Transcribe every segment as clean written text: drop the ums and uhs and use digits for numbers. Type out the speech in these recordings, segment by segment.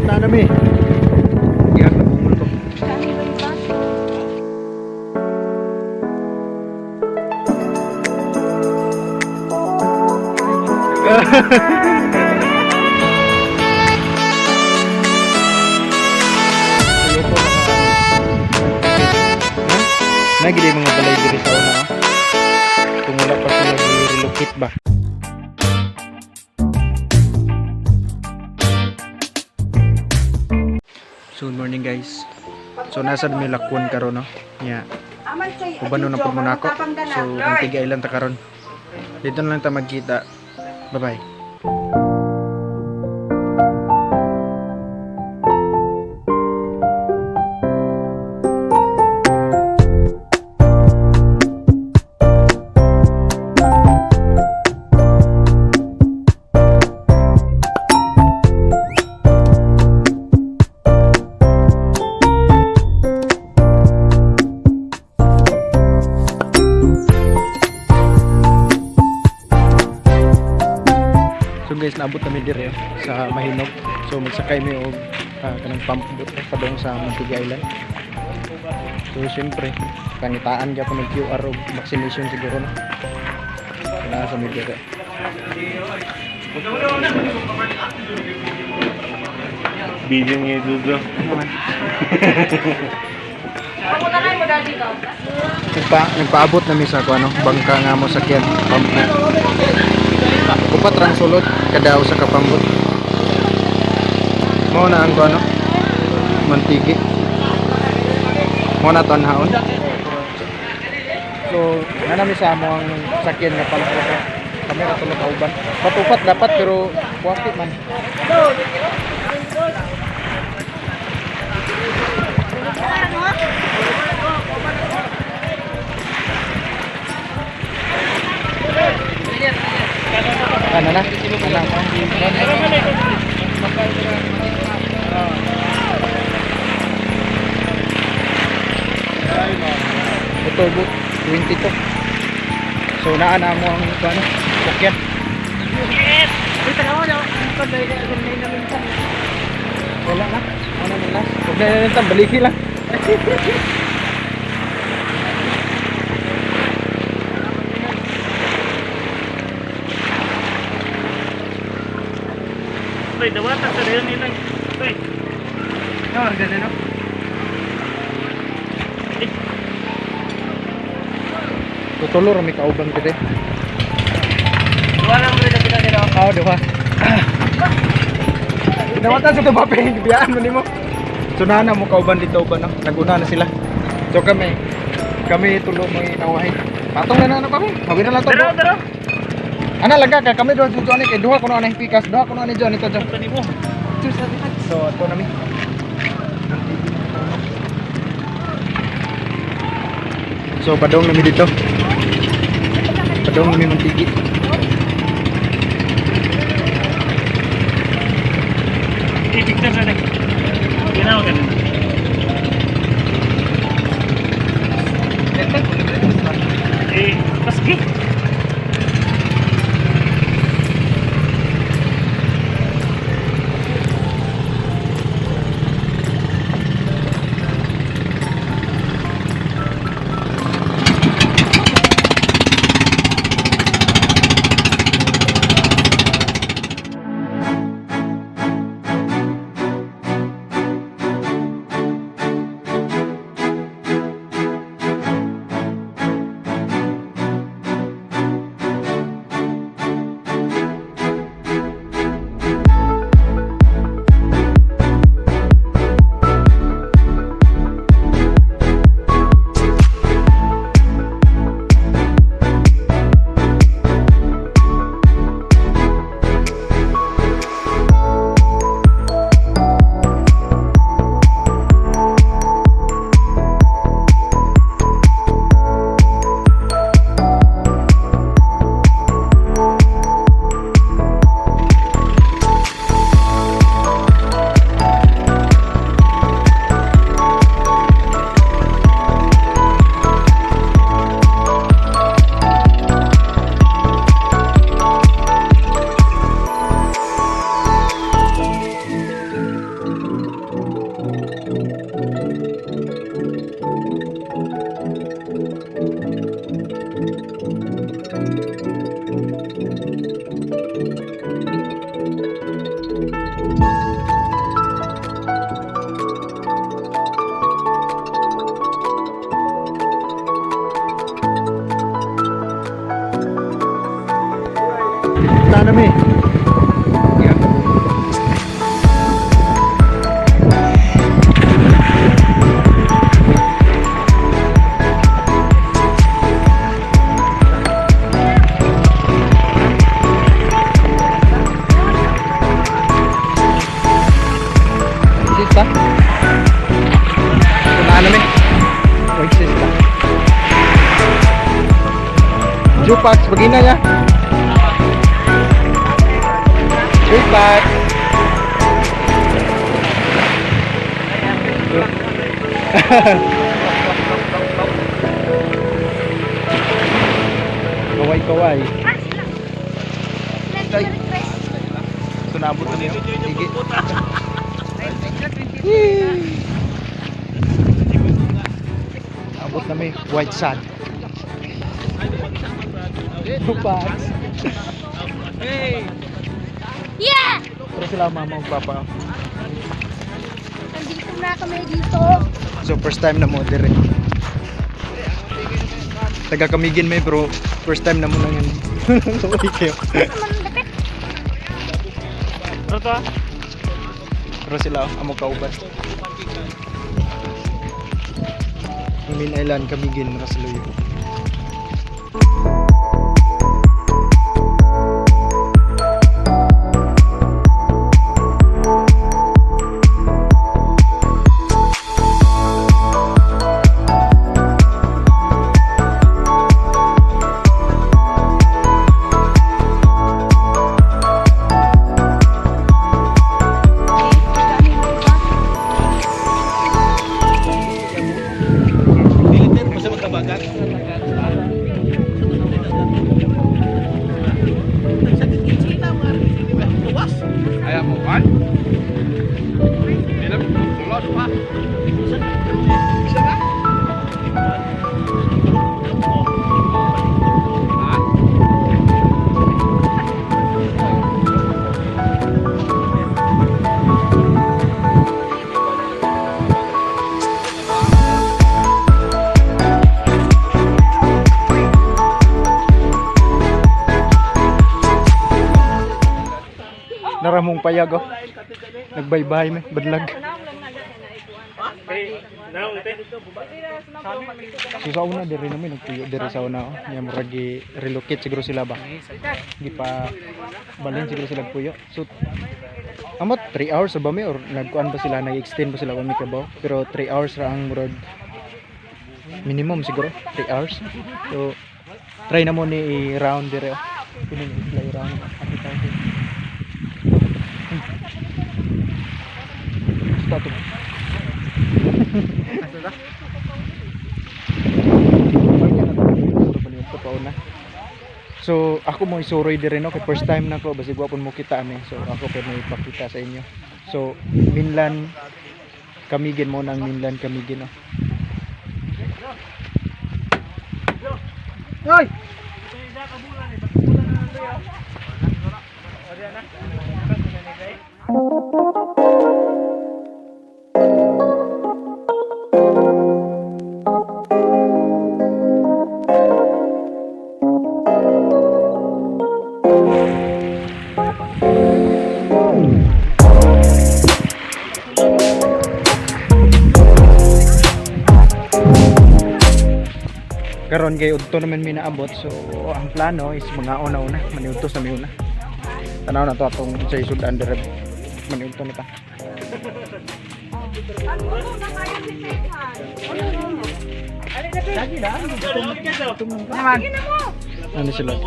Na nami. Yan bungol ko. Nagili mga balay diri sa una, oh. Kung wala pa sila gi-relocate ba. So good morning, guys. So nasa mi Lakwon karon, no. Nya. Uban na pud mo nako. So Mantigue Island ta karon. Dito na lang ta magkita. Bye bye. So guys, naabot kami dire, oh, sa Mahinog. So magsakay mi og kanang pump boat padung sa Mantigue Island. So siyempre, pangitaan gyapon og QR og vaccination siguro, no. Naa sa mi dire. Video niya dito. Nagpaabot na mi sa kuno, bangka nga mo sakyan, pump na. Upat rang sulod kada usa ka pambot. Mao na ang kuno, Mantigue. Mao na tanhaon. So, na nami sa amo ang sakyan nga pambot. Kami ra tulo ka uban. Patupat dapat pero kuwaki man. Ano na? Ano? Ito, boat 22. So naa na mo ang ano, sakyan. Wala na. Ano na last? Huwag na lang, baliki lang. Uy, dawatan sa rin nila. Uy, No, ganun, no? Tutulo ra mi kauban dire. Duha lang rin kita nila. Oo, duha. Nawatan sa tubape, biyaan mo nimo. So na mo kauban dito ba, no? Naguna na sila. So kami tulo mo inawahin. Patong na na ano kami. Hawin na lang to. Daro, daro. Ana laga ka kami duha dito ani kay duha kuno ani pikas, duha kuno ani jo nito jo. Tani mo. So ato nami. So padong nami dito. Padong nami Mantigue. I-picture na lang. Ginawa ka na. Eh, paski. Pax, bagina ya. 3 packs. Kaway kaway. So naabot na niyo. Sige. Yee! Abot na may white sand. 2 packs. Yeah! Pero sila mama ug papa. Nandito na kami dito. So first time na mo dire. Taga Camiguin may bro, first time na mo nang yan. Okay kayo. Naman dapit. Ano to ah? Pero sila oh, amo kauban. Ang main island Camiguin Rasloy. Militer mo sa magkabagat. Ayaw mo kan? Bilang tulad pa. Naramong payag oh. Nagbaybay may badlag. Kay, naong te. So sa una dire naman nagtuyo dire sa una oh. Nya murag relocate siguro sila ba. Di pa balhin siguro sila puyo. So amot 3 hours ba mi or nagkuan ba sila, nag-extend ba sila kami kabaw? Pero 3 hours ra ang murag minimum siguro 3 hours. So try na mo ni i-round dire oh. Pining i-fly round ato tayo. Basta to. So ako mo isuroy dire no kay first time na ko basig wa pud mo kita ani. So ako pa mo ipakita sa inyo. So Minlan Camiguin mo nang Minlan Camiguin no. Hoy! Karon kay udto naman mi naabot. So ang plano is mga una-una maniudto sa miuna. Tanaw na to atong sa sudan dire maniudto na ta. Ano sila?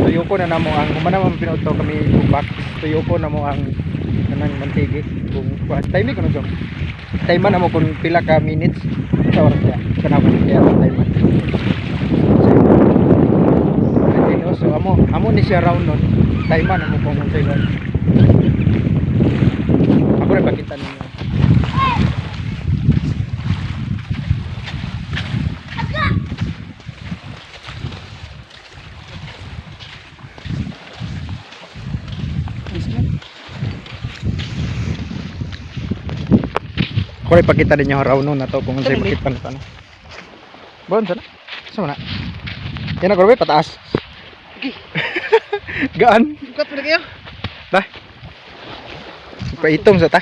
Tuyoko na namo ang humana man pinuto kami bak. Tuyoko na mo ang kanang mantigi kung kuan time ko na jong. Time na mo kung pila ka minutes sa oras kaya. Kana ko kaya time. So amo amo ni siya round nun. Time na mo kung unsay round. Ako rin pakita ninyo. Ako rin pakita ninyo raw nun na to kung unsay makita na to. Bon, sana. Sa mana? Yan ako pataas. Okay. Gaan. Bukat pa na kayo. Ba? Paitom sa ta.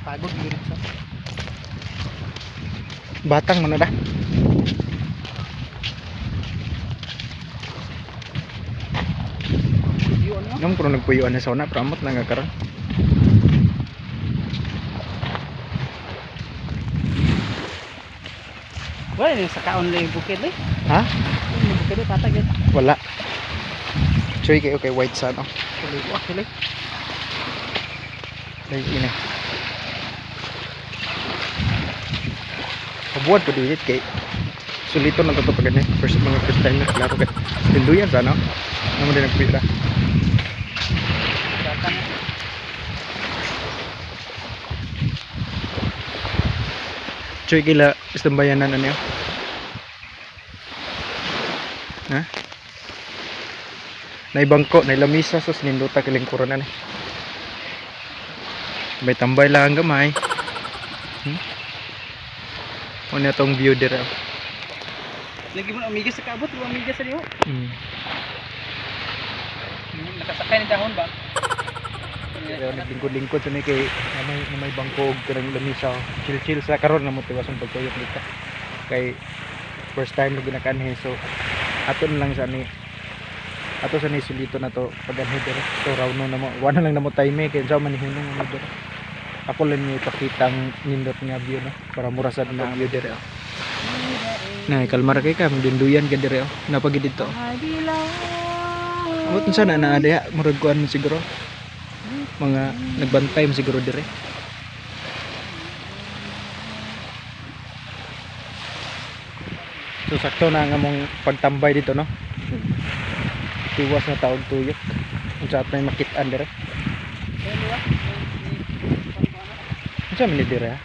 Pagod yun sa. Batang man na da. Yun no. Ngam kuno nagpuyuan na sa una, pero amot lang nga karon. Wala ni sa kaon lang yung bukid eh. Ha? Yung bukid eh, patag eh. Wala. Choy kay okay white sun oh. Tuloy ko actually. Ay ina. Pabuhat ko dito kay sulito na to pag ganyan. First mga first time na klaro kay tinduyan sana. Naman din nagpira. Batang. Choy kila istambayanan ano yun? Ha? Naibangko, nailamisa sus nindota kilingkuran na ni. May tambay lang gamay. Ano tong view dire? Oh. Lagi mo na umigas sa kaabot, di ba umigas sa diho? Mm. Nakasakay ni dahon ba? Pero naglingkod-lingkod sa may kay na may bangko og kanang lamisa. Oh. Chill-chill sa karon na mo tiwas ang pagtuyok dito. Kay first time na ginakanhi so ato na lang sa ni ato sa ni sulito na to paganhi dire. So raw no na mo wala lang na mo time eh kay unsa man ni hunong mo dire. Ako lang niya ipakita ang nindot nga view no para mura sad na view dire. Oh. Na kalmar kay ka magdinduyan ka dire oh. Napagi dito. Amot unsa na naa diha murag kuan man siguro mga nagbantay man siguro dire. So sakto na ang among pagtambay dito no. Tiwas na taog tuyok. Unsa at may makit-an dire. Unsa man ni dire ha?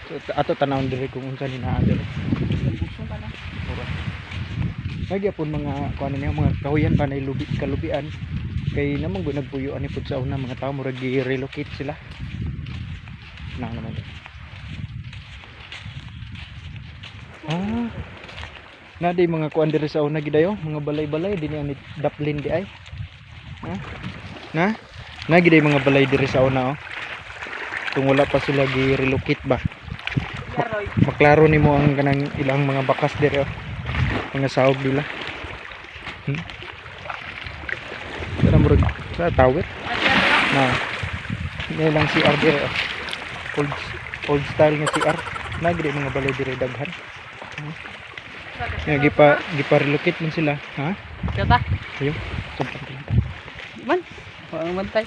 So, ato tanawon dire kung unsa ni naa dire. Mura. Nagyapon mga kuan niya mga kahuyan pa na lubi kalubian kay namang gud nagpuyoan ni pud sa una mga tao murag gi-relocate sila. Na naman. Ah. Na di mga kuan diri sa una gidayo, mga balay-balay dinhi ani daplin di ay. Ha? Na? Na giday mga balay diri sa una oh. Tung wala pa sila gi-relocate ba. Maklaro nimo ang kanang ilang mga bakas diri oh. Mga sahog nila. Pero murag sa tawit. Na. Nilang CR diri oh. Old old style nga CR. Na gid mga balay diri daghan. Nga gipa relocate man sila, ha? Kata. Ayo. Sampang lang. Man. Walang bantay.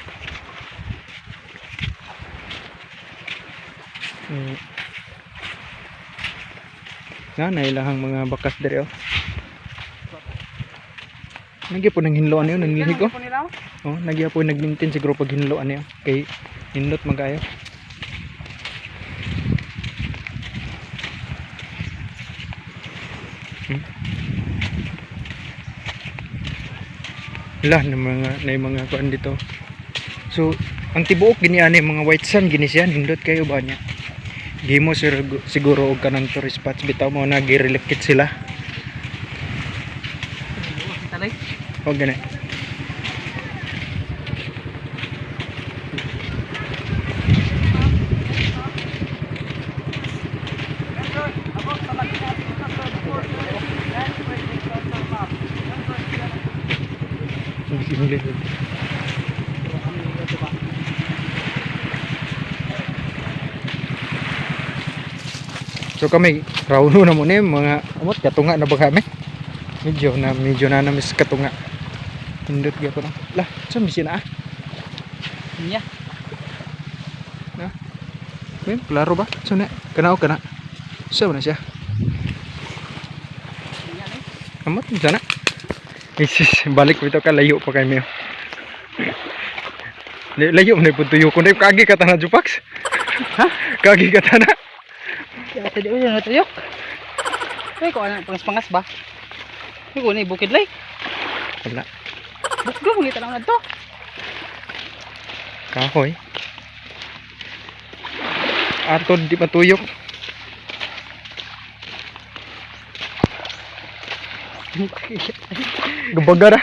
Na nailahang mga bakas diri oh. Nagyapon ang hinloan niyo nanlihig oh. Oh, nagyapon nagmintin siguro pag hinloan niyo kay nindot man kaayo. Lah na mga na yung mga kuan dito. So, ang tibuok gini ani mga white sand gini siya nindot kayo ba niya. Gimo sir, siguro og kanang tourist spots bitaw mo na girelocate sila. Talay. O gani. English. So kami, rauno na muna yung mga amot, katunga na ba kami? Medyo na namis katunga. Hindot gyapon na. Lah, sa misi na ah. Niya. May klaro ba? So na, kana o kana. Sa na siya. Amot sana. Isis, balik bitaw ka layo pa kay mayo. Layo man pud tuyo ko. Kagi ka tanan Jupax. Ha? Kagi ka tanan. Kaya di ulo na tuyok. Ay ko ana pangas-pangas ba? Ay ko ni bukid lay. Wala. Bukdo mo gitanaw na to. Kahoy. Aton di matuyok. Gubaga ra.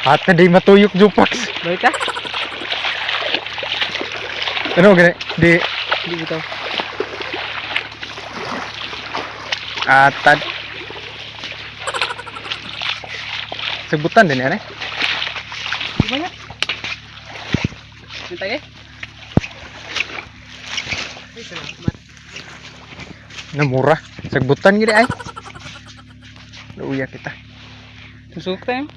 At na di matuyok jupax. Balik ta? Ano gani? Di Hindi bitaw. atad. Sebutan din yan eh. Di ba nga? Hintay eh. Ay, salamat. Namura. Sagbutan gini ay. Luya kita. Susuk tayo.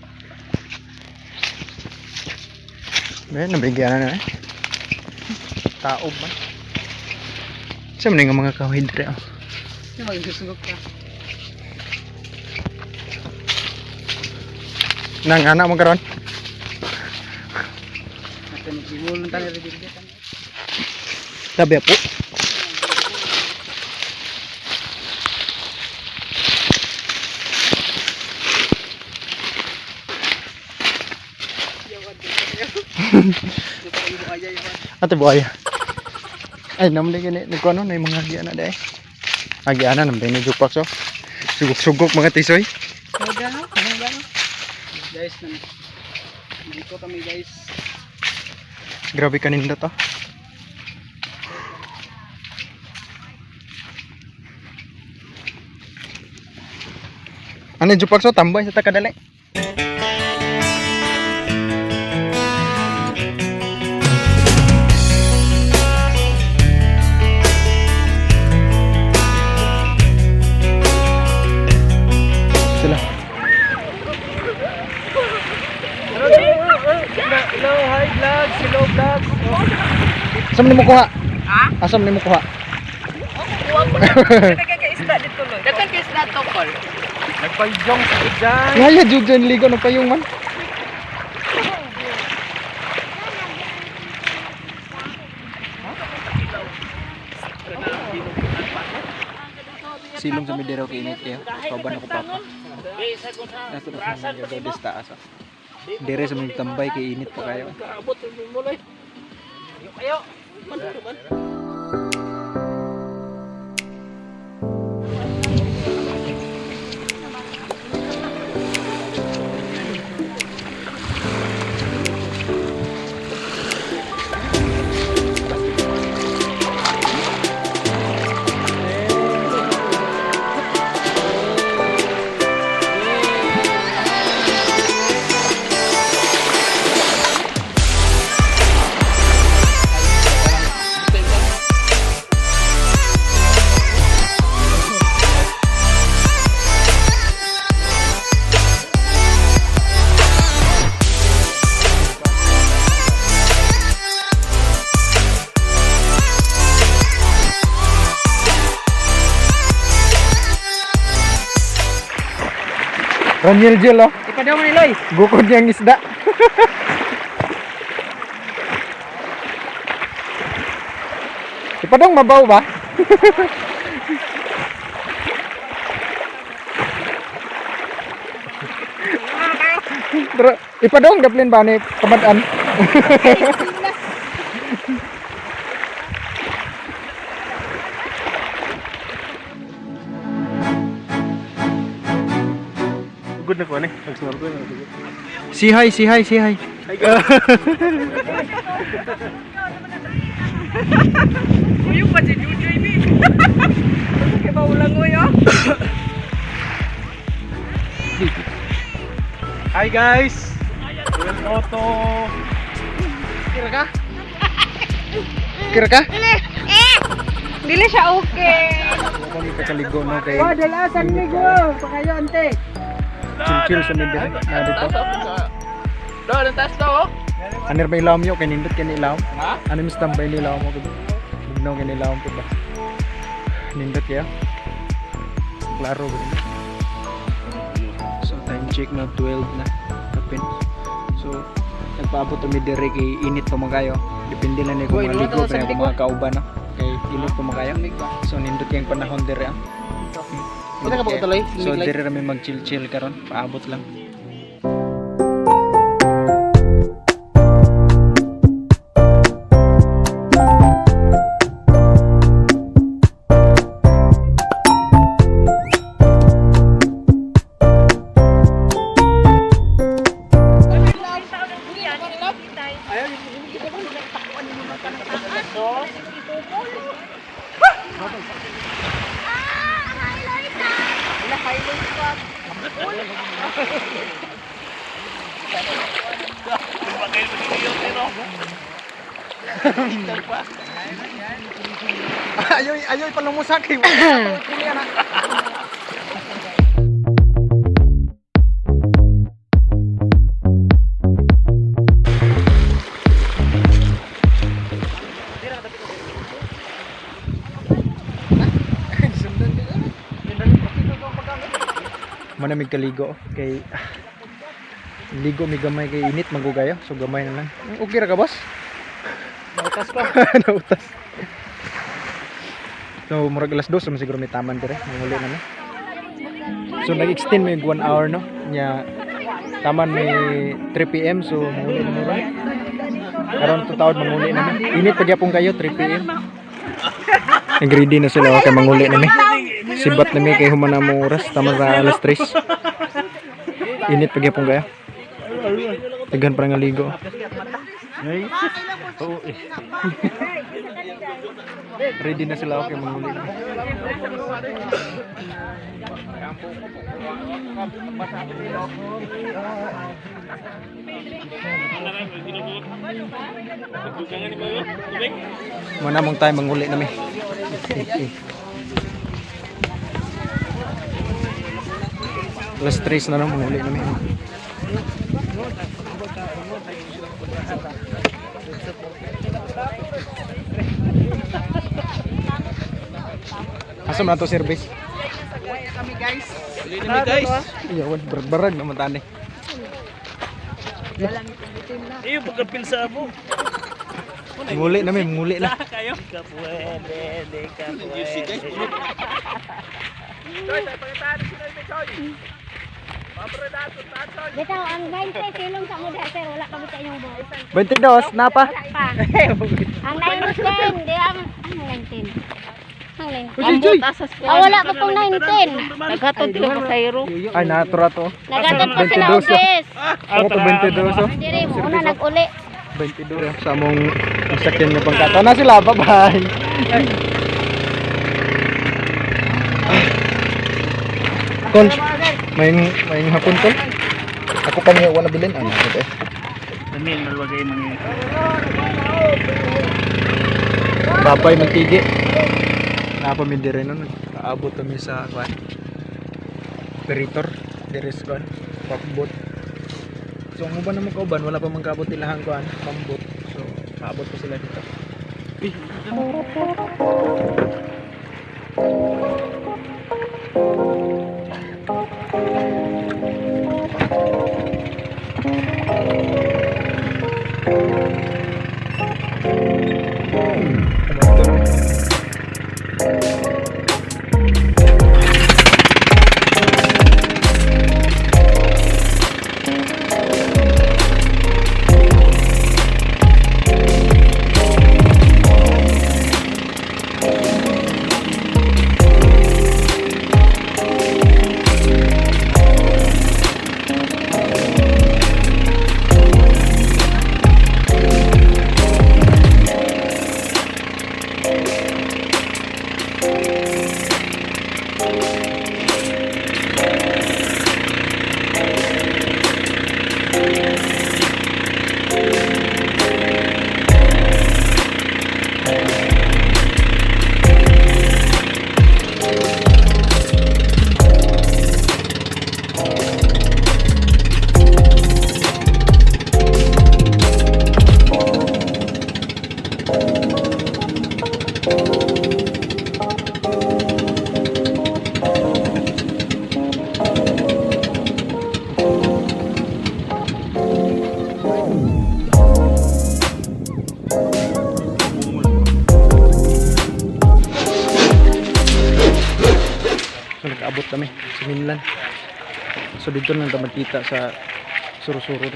May nabigyan na na eh. Taob man. Sa man nga mga kahoy dire ah. Hindi magsusugok ka. Nang anak mo karon. Natin nagsimulong tayo rin dito. Sabi po. Ate buaya. Ay, namli gini ni kuno na yung mga giana dai. Agiana nam ni jupak so. Sugok-sugok mga tisoy. Ano gano? Ano gano? Guys, nandito kami guys. Grabe kaninda to. Ano yung jupak so tambay sa takadali. Sila. Hello, hi vlogs, hello vlogs. Asa man nimo kuha? Ha? Asa man nimo kuha? Dagan kay isda to, Paul. Nagpayong sa dyan. Ngaya jud dyan ligo na payong man. Silong sa midero kay init kayo. Kauban ako papa. Nato na sa mga gagawin sa taas. Oh. Dire sa mga tambay kay init pa kayo. Raniel Gel oh. Ipadaw mo ni Loy. Gukod niyang isda. Ipadong mabaw ba? Pero ipadong gaplin ba ni kamad-an? Good na ko ani. Nag-snorkel na ko. Sihay, sihay, sihay. Uyong pa si Jujoy ni. Kay baulang oy oh. Hi guys. We'll go to Kira ka? Kira ka? Dili siya okay. Kami kakaligo no kay Dala san migo. Pakayo ante. chill chill sa midere na dito. Do, ang taas to oh. Anir may ilawom yo kay nindot kay ni ilawom. Ha? Ano mis tambay ni ilawom mo bugnaw kay ni ilawom po ba? Nindot kaya? Klaro ba? So time check na 12 na kapin. So nagpaabot kami dire kay init pa man kayo. Depende lang ni kung Uy, maligo luto pa sa kung mga kauban no. Kay init pa man kayo. So nindot kayong panahon dire ah. Pila ka ba tuloy? So dire rami mag chill chill karon, paabot lang. Ayoy, ayoy palumusak kay. Manamig kaligo kay ligo mi gamay kay init magugayo, so gamay na lang. Okay ra ka, boss? Nautas pa. Nautas. So murag alas 2 naman siguro may taman dire, manguli na mi. So nag-extend may 1 hour, no. Nya taman may 3 PM, so manguli na mi ron. Karon to taod manguli na mi. Init pa gyapon kayo 3 PM. Nag-ready na sila kay manguli na mi. Sibat na mi kay human na mo oras taman ra alas 3. Init pa gyapon kayo. Daghan pa nga ligo. Ready na sila, okay, manguli na. Muna mong tayo manguli na mi. Eh, eh. Alas 3 na lang manguli na mi. Asa man na to service? Kami guys. Uli na mi guys. Iyawan, barag naman tani. Iyo pagkapil sa amo. Manguli na mi, manguli na. Kayo. Ka pwede, di ka pwede. Bitaw, ang 20, silong sa mo dahil, sir. Wala kami sa inyong buhok. 22, napa? Wala pa. Ang 19, di ba? Ang 19. Ang 19. Uy, Joy! Ah, wala pa pong 19. Naghatod sila sa sayro. Ay, natura to. Nagatod pa sila 22. office. Ako to 22. Oh. Diri mo, una nag-uli. 22. Sa among sakyan nga pangkata na sila. Bye-bye. Kol, may may hapon kol. Ako pa niya wala bilin ano ito eh. Dami malwagay mga. Babay magtigi. Napa mi dire nun. Kaabot kami sa kwan. Operator dire sa kwan. Pakbot. So ang uban naman kauban wala pa man kaabot ilahang kwan, pambot. So paabot ko sila dito. So nakaabot kami sa Minlan. So dito lang ta magkita sa Suro-Suro.